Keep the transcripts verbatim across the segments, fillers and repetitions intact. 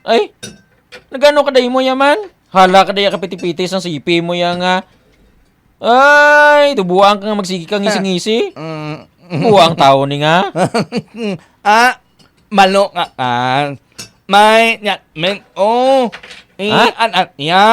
Ay, nagano ka day mo ya man? Hala ka day ka piti-piti sang sipi mo ya nga. Ay, tubuan ka nga magsigi ka ngisi-ngisi. Mm. Buang tawo ni nga. Ah, malo ka, Kas. May nyatmen, oh. Eh, Ha? An-, an-, ya.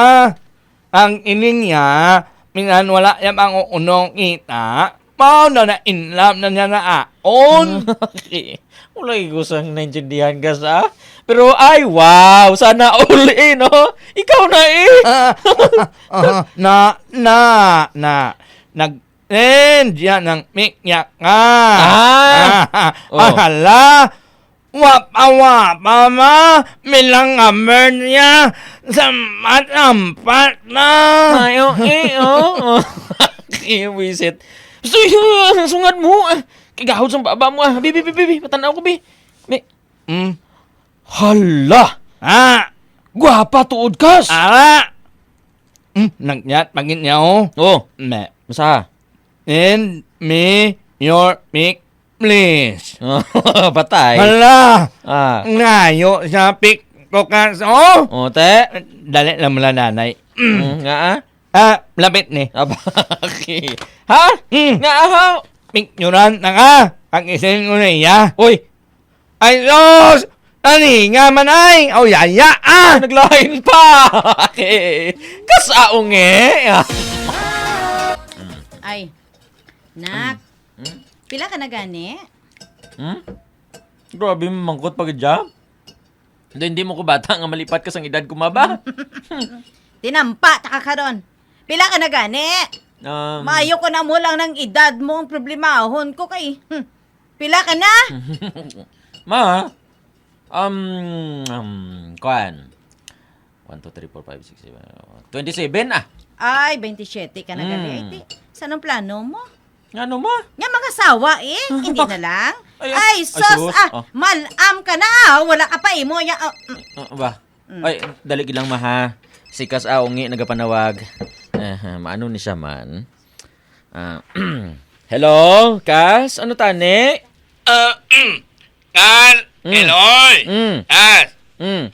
Ang ining ya, minan wala ya mang unong kita. Mao na na in love na niya na aon. Okay. Wala ko sang naintindihan ka sa. Pero ay, wow! Sana all eh, no? Ikaw na eh! Ah, ah, ah, na, na, na. Nag-, and yan ang mikya ka. Ah! Ah, Oh. Hala! Wapa, wapa, ma! Milang amer niya! Sa matampat na! Ay, oh, eh, oh. Eh, wisit. Gusto yun, ang sungad mo. Ah, kagahod sa baba mo, ah. Bi, bi, bi, bi, bi. Matanaw ko, bi. Bi. Mm. Hala! Ah! Gwapa tuod, Kas! Ara! Mm, nagyat, pagin niya, oh. Oh. Me. Masa? And me, your pick, please. Patay. Hala! Ah. Ngayo sa pick ko, Kas, oh. Oh, te? Dali lang mula, nanay. Mm. Mm, nga, ah? Ah, lapit ni. Aba, okay. Ha? Mm. Nga, ah, ha? Picturan na ka. Pag-isin ko na iya. Uy! Ay, sus! Ani nga man ay! Aw, yaya, ah! Naglain pa! Okay. Kasaong eh! Ay, nak. Hmm? Pila ka na gani? Hmm? Grabe, mamangkot pa gid siya. Hindi, hindi mo ko bata nga malipat ka sang edad ko, ma ba? Tinampa ta ka karon. Pila ka na gani? Um, Maayo ko na mo lang ng edad mo ang problemahon ko kay, hmm, pila ka na? Ma, um, um, kuan. One, two, three, four, five, six, seven, twenty-seven, ah. Ay, twenty-seven ka na gali. Hmm. Ay, ti, sa anong plano mo? Ano, ma? Nga mag-asawa, eh. Hindi na lang. Ay, ah, ay, ay, sus, sus, ah, ah. Malam ka na, ah. Wala ka pa, imo, ya, ah, mm. Ah, ba? Mm. Ay, dali lang, ma, ha. Si Kas, ah, ungi, nagapanawag. Ah, maano ni siya man? Ah, hello, Kas? Ano tani? Ah, Kas, mm. Hello, oy. Mm. Kas. Mm.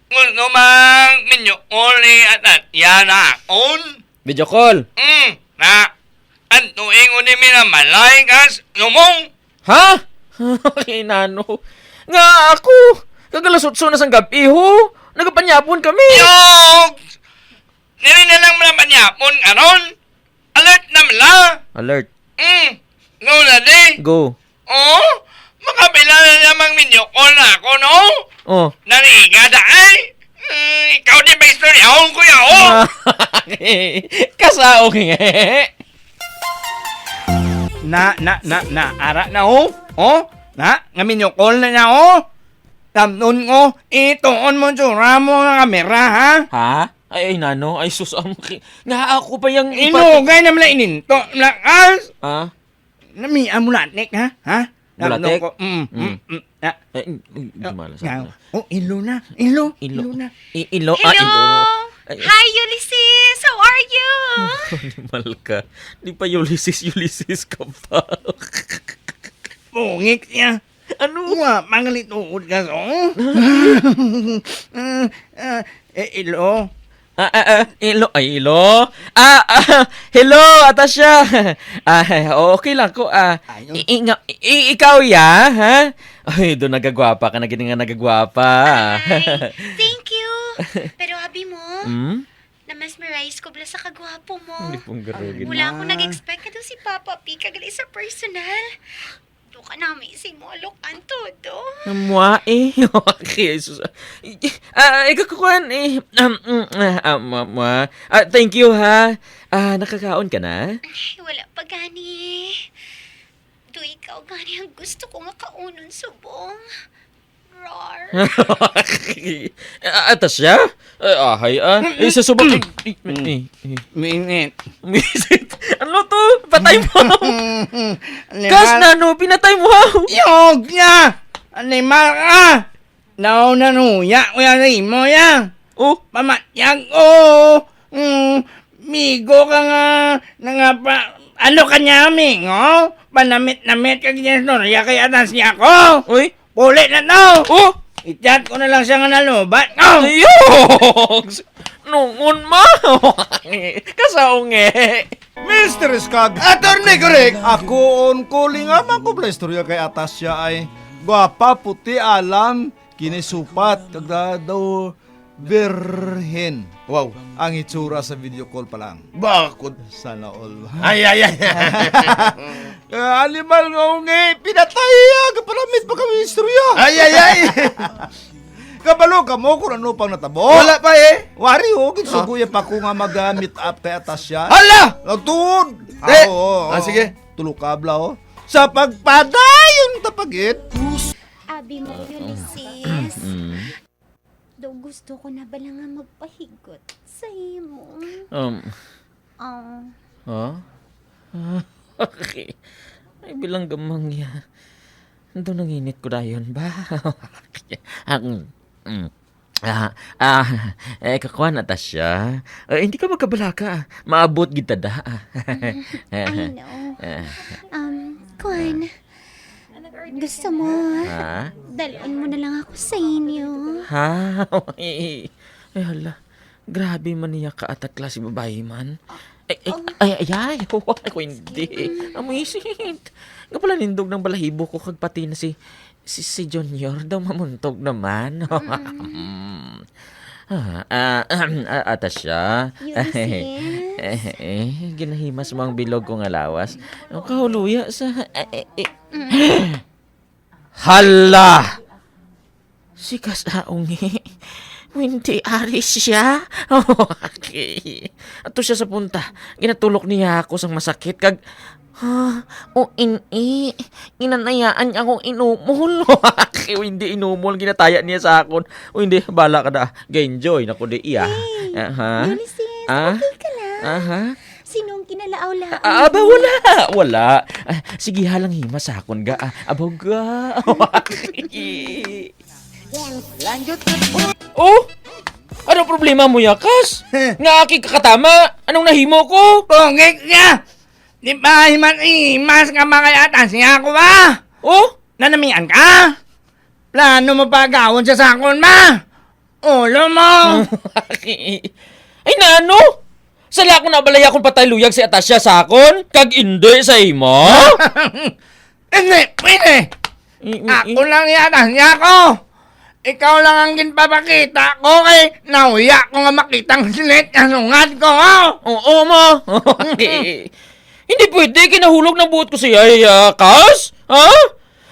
Gusto mang minyo uli at at yan akon? Video call. Mm, na. Ang tuing uli minamalay, Kas, numong. Ha? Kinano? Nga ako, kagalasutso na sang gabi, ho. Nagapanyapon kami. Yog! Dili na lang manapanyapon, aron alert na mala. Alert. Mm, no na di. Go. Oh, makapila na namang minyo call na ako, no? Oh. Nariga da ay. Mm, ikaw di ba istoryahon, kuya, oh? Kasaong eh. Na, na, na, na, ara na, oh. Oh, na, nga minyo call na niya, oh. Tamnon ko, ituon mo tsura mo nga kamera, ha? Ha? Ay, ay, nano? Ay, sus, ang ki-, nga ako pa yung ipat- Inugay na mala ininto, lakas! Ha? Namia mo latik, ha? Ha? Bulatik? Nano ko, mm, Mm. mm, mm, ah. Eh, mm, mm, Ah, dumala sa ah, akin. Oh, ilo na, ilo, Ilo. ilo na. I-, ilo, ah, Hello! Ilo. Ay, Hi, Ulysses! How are you? Animal ka. Di pa Ulysses, Ulysses ka pa. Bungik siya. Ano? Wa, mangalituod ka, so? Ah, ah, eh, ilo. Ah, ah, ah, ilo, ay, ilo. Ah, ah, hello, Atasha. Ah, okay lang ko, ah, Ayun. i-, i-, nga, i-, ikaw, ya, ha? Ay, doon nagagwapa ka na, gini nga nagagwapa. Ay, thank you. Pero abi mo, Hmm? na-mesmerize ko bala sa kagwapo mo. Hindi pong garo, Ay, gini. Wala akong na. nag-expect ka doon si Papa P, kagali sa personal. Do ka nami si mo, look, ang todo. Namwa eh. Okay, sus. Ah, ikaw kukuhan eh. Um, mm, ah, ah, mwa, mwa. Ah, thank you ha. Ah, nakakaon ka na? Ay, wala pa gani. Do ikaw gani ang gusto ko nga kaunon subong. Rar. Ah, atas siya? Ay, ahay, ah. Eh, sa subak. Mm. Eh, eh, eh. Minit. Minit. Ano to? Patay mo. Kas na, no? Pinatay mo, ha? Yog niya! Animal ka! Naw nanuya, kuya Rimo, ya. Oh? Pamatyag ko. Mm, migo ka nga, nga pa, ano ka niya, amigo? Panamit-namit ka ginastorya kay atas niya ko. Uy? Puli na to! Oh! I-chat ko na lang siya nga nalubat. Oh! Yogs! Nungon ma! Kasaungi! Mister Skag! Attorney Correct! Ako on calling nga man ko pala istorya kay Atasya ay gwapa, puti, alam, kinisupat, kag da-, daw birhen. Wow. Ang itsura sa video call pa lang. Bakod. Sana all. Ay, ay, ay. Ah, animal nga ungi, pinatay, ah, kapalamit pa kami istorya. Ay, ay, ay. Kabalo ka mo kung ano pang natabo? Wala pa eh. Wari, oh, ginsugo ya pa ko nga mag, ah, meet up kay Atasya. Hala! Nagtuod. Eh! Ah, oo, oo. Ah, sige. Tulo ka bla, oh. Sa pagpadayon tapagit. Abi mo, Ulysses. Mm. Daw gusto ko na bala nga magpahigot sa imo. Um. Ah. Huh? Okay. Ay, bilang gamang ya. Daw nanginit ko dayon ba? Ang, mm. Ah, ah, eh, kakuha na ta siya. Eh, hindi ka magkabalaka. Maabot gid ta da. Mm, I know. Eh. Um, kuwan. Gusto mo? Ha? Dalon mo na lang ako sa inyo. Ha? Ay, ay, hala. Grabe man niya ka atat klase babayi man. Ay, ay, Oh. ay, ay, ay, ako hindi. Mm. Amazing. Nga pala nindog ng balahibo ko kag pati na si, si, si Junior daw mamuntog naman. Mm. Ah, ah, ah, ata siya. Ulysses? Eh, eh, ginahimas mo ang bilog ko nga lawas. Ang kahuluya sa, eh, eh, eh. Mm. Hala! Si Kasaungi. Hindi ari siya. Okay. Ato siya sa punta. Ginatulok niya ako sang masakit kag, ha, o ini. Ginanayaan niya akong inumol. Okay, hindi inumol. Ginataya niya sa akon. O hindi, bala ka na. Ga-enjoy na ko di iya. Hey, Aha. Ulysses, Ah? okay ka lang? Aha. Sinong kinalaawlaan Ah, aba, mo? wala. Wala. Ah, sige, halang hima sa akon ga. Ah, abaw ga. Oh? Ano problema mo, Yakas? Nga aki kakatama? Anong nahimo ko? Pungit nga! Di ba himan imas nga mga yatas niya ako ba? Oh? Nanamian ka? Plano mo pa agawon siya sa akon ba? Ulo mo! Ay, nano? Sala ko na balay akong patay luyag si Atasya sa akon, kag indi sa imo? Hindi, pwede. I-, i-, i- Ako lang ni Atasya ko. Ikaw lang ang ginpapakita ko kay nahuya ko nga makitang silit nga sungad ko, oh. Oo, ma. Hindi pwede, kinahulog ng buot ko siya, Yakas. Ha?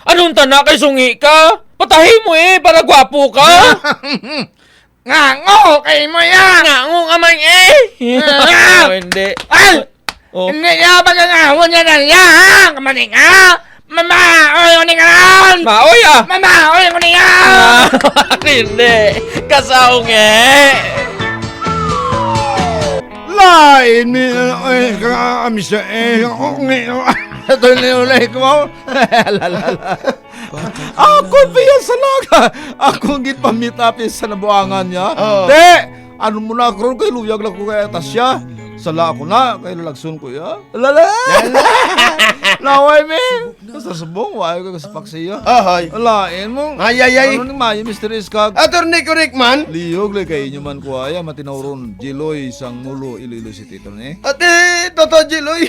Anong tana kay sungi ka? Patahi mo eh, para gwapo ka. Ngango kay mo ya. Ngango ka man eh. Ah! Oh, hindi. Ay! Oh. Hindi niya pagkangawon niya na niya, ha? Kamaning, ha? Mamaoy ko ni karon! Maoy, ah! Mamaoy ko niya! Ah, hindi. Kasaungi. Lain mi, ay, ka, ami siya, eh, ako, ngi-, ito ni ulay ko. La, la, la. Ako, piya sa laga. Ako, gid pamita, piya sa nabuangan niya. Oo. Te, ano mo na, karon kay luyag lang ko kay Atasya. Sala ako na, kay lalagson ko, ya. Lala! Laway, me! Sa subong, wa ko sa paksiya. Ahay. Lain mo. Ay, ay, ay. Ano ni Mayo, Mister Iskag? Attorney Correct man. Liyog, lay kay inyo man ko, ay, matinawron, Jiloy, sang Mulo, Iloilo City, to, ni? Ate, Toto Jiloy.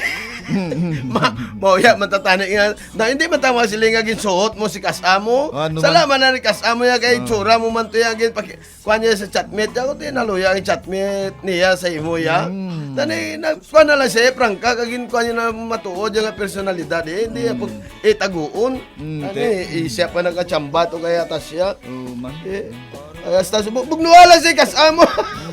Ma-, mao ya, matatani nga, na hindi man tama sila nga ginsuot mo si Kasamo. Ano Sala man? man na ni Kasamo ya, kay Ah. tsura mo man to ya, gin-, paki-, Kuan niya sa chatmate, ako tinaluya ang chatmate niya sa imo, ya. Mm. Tani, nag-, kuan na lang siya, prangka, kag gin-, kuan niya na matuod yung personalidad, eh. Hindi niya Mm. pag itaguon. Mm, Tani, te. eh, siya pa nagkachamba to kaya tas siya. Oo, man. Eh, hasta sa bu-, bugnuan lang siya, Kasamo.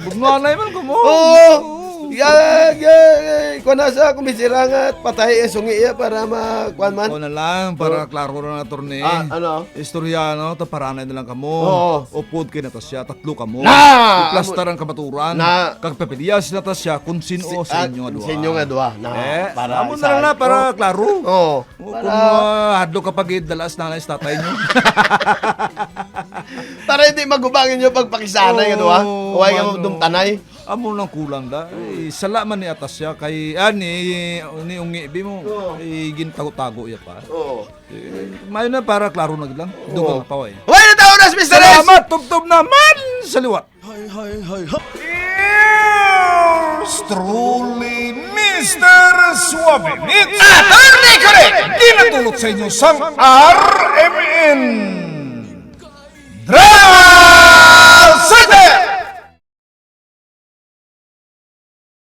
Bugnuan na man ko mo. Oo. Oo. Ya, ya, ya, kuan na sa kumisira nga, patay ang sungi, ya, para ma-, kuan man. Ako na lang, para Oo. klaro na, attorney. Ah, ano? Istorya, no? To, paranay na lang kamo. Oo. Upod kay Natasha, tatlo kamo. Na! Iplastar ang kamaturan. Na! Kag papilya si Natasha kung sino Si-, sa ah, inyo nga duha. sa inyo nga duha. Na, Eh, para amo isa. na lang na, para Oo. klaro. Oo. Oo, Para kung, ah, hadlok ka pag idala sa nanay sa tatay nyo. Para hindi magubang inyo pagpakisanay nga duha. Oo, Huwag ka mano. magdumtanay. Amo nang kulang da. Ay, sala man ni atas siya kay, ah, ni, ni Ungi Bi mo. Oo. Ay, gintago-tago iya pa. Oo. Eh, mayo na para klaro na gid lang. Dugang pa eh. Way na taon nas, Mister S! Salamat, tubtob naman sa liwat. Hay, hay, hay, hay. Yours truly, Mister Suave Mix. Attorney Correct! Ginatulot sa inyo sang R M N Drama